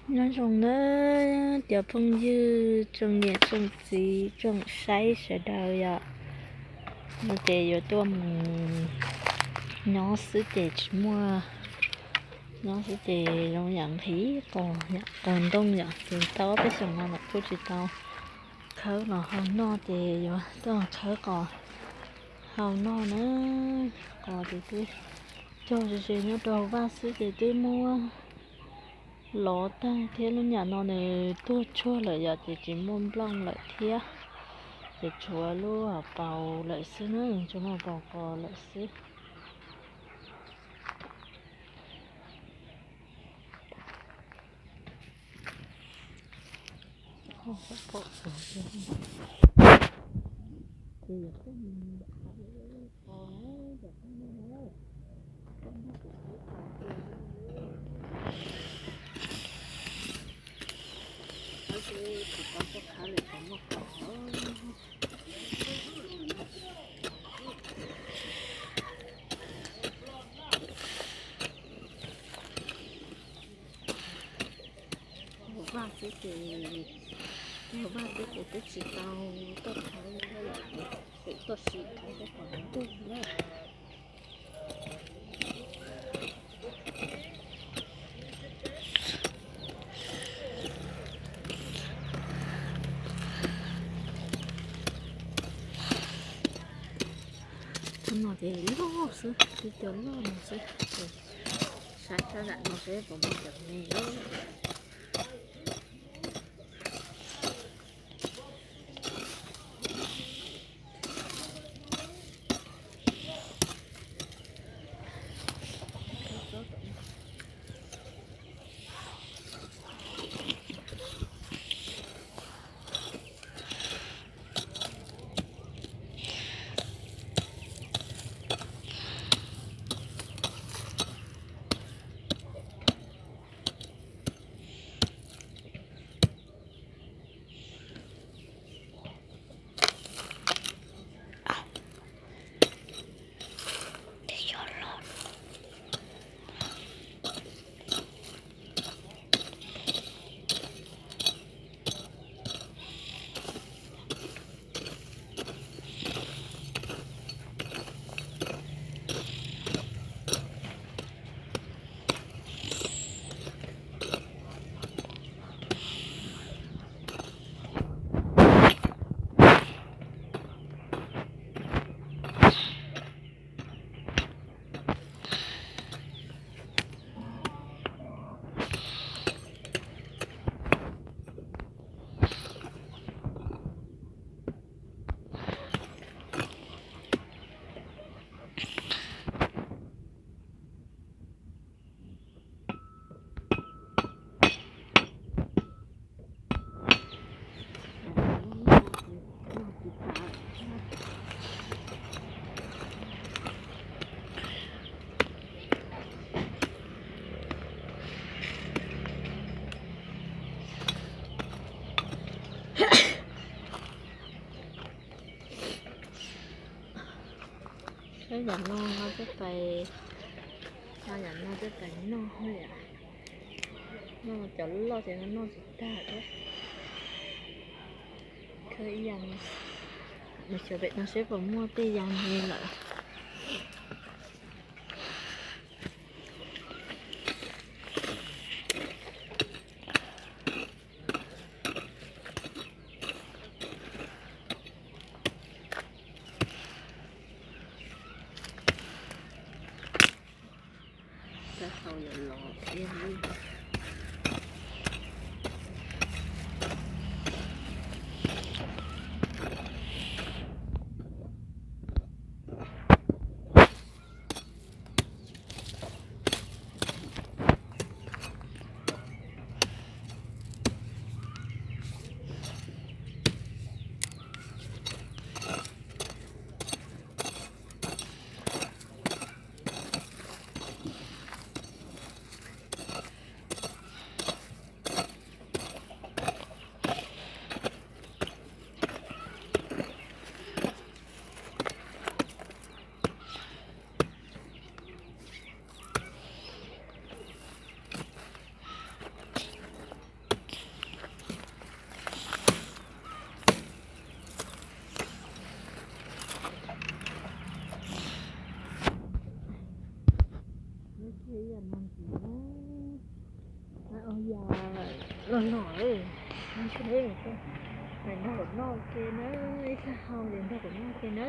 Nyob zoo nawb cov phooj ywg tsoom niam tsoom txiv tsoom saib sawv daws yom. No ces yuav tuaj mus nyob xwb ces tsis muaj, nyob xwb ces zoo yam nqhis qos, qos ntoo yom, ces tau ob peb xyoos no los kuj tsis tau khawb los hau noj ces yuav tuaj khawb qos hau noj na. Qos ces twb cog ze ze nyob rau hauv vaj xwb ces twb muab lov tag thiab, lub nyam no nws tuag tshuaj lawm yom, ces tsis muaj nplooj lawm thiab, ces tshuav lub hauv paus lawm xwb na, tshuav lub hauv paus qos lawm xwb. Hauv vaj xwb ces, hauv vaj xwb ces twb tsis tau tuaj khawb li, pem tuaj sim khawb tej qos ntug na. Thaum no ces loj xwb, tib co loj no xwb. Saib sab nram no seb puas muaj cov me. Saib yam no no tej pais, no yam no tej pais noj li. Noj cov loj ces no noj tsis tag thiab. Khawb ib yam, mus xyuas pem no seb puas muaj tej yam me lawm. Taub hau yuav los thiab li. Los, los nrog kuv noj ke na, ib txhia hau ces nrog kuv noj ke na.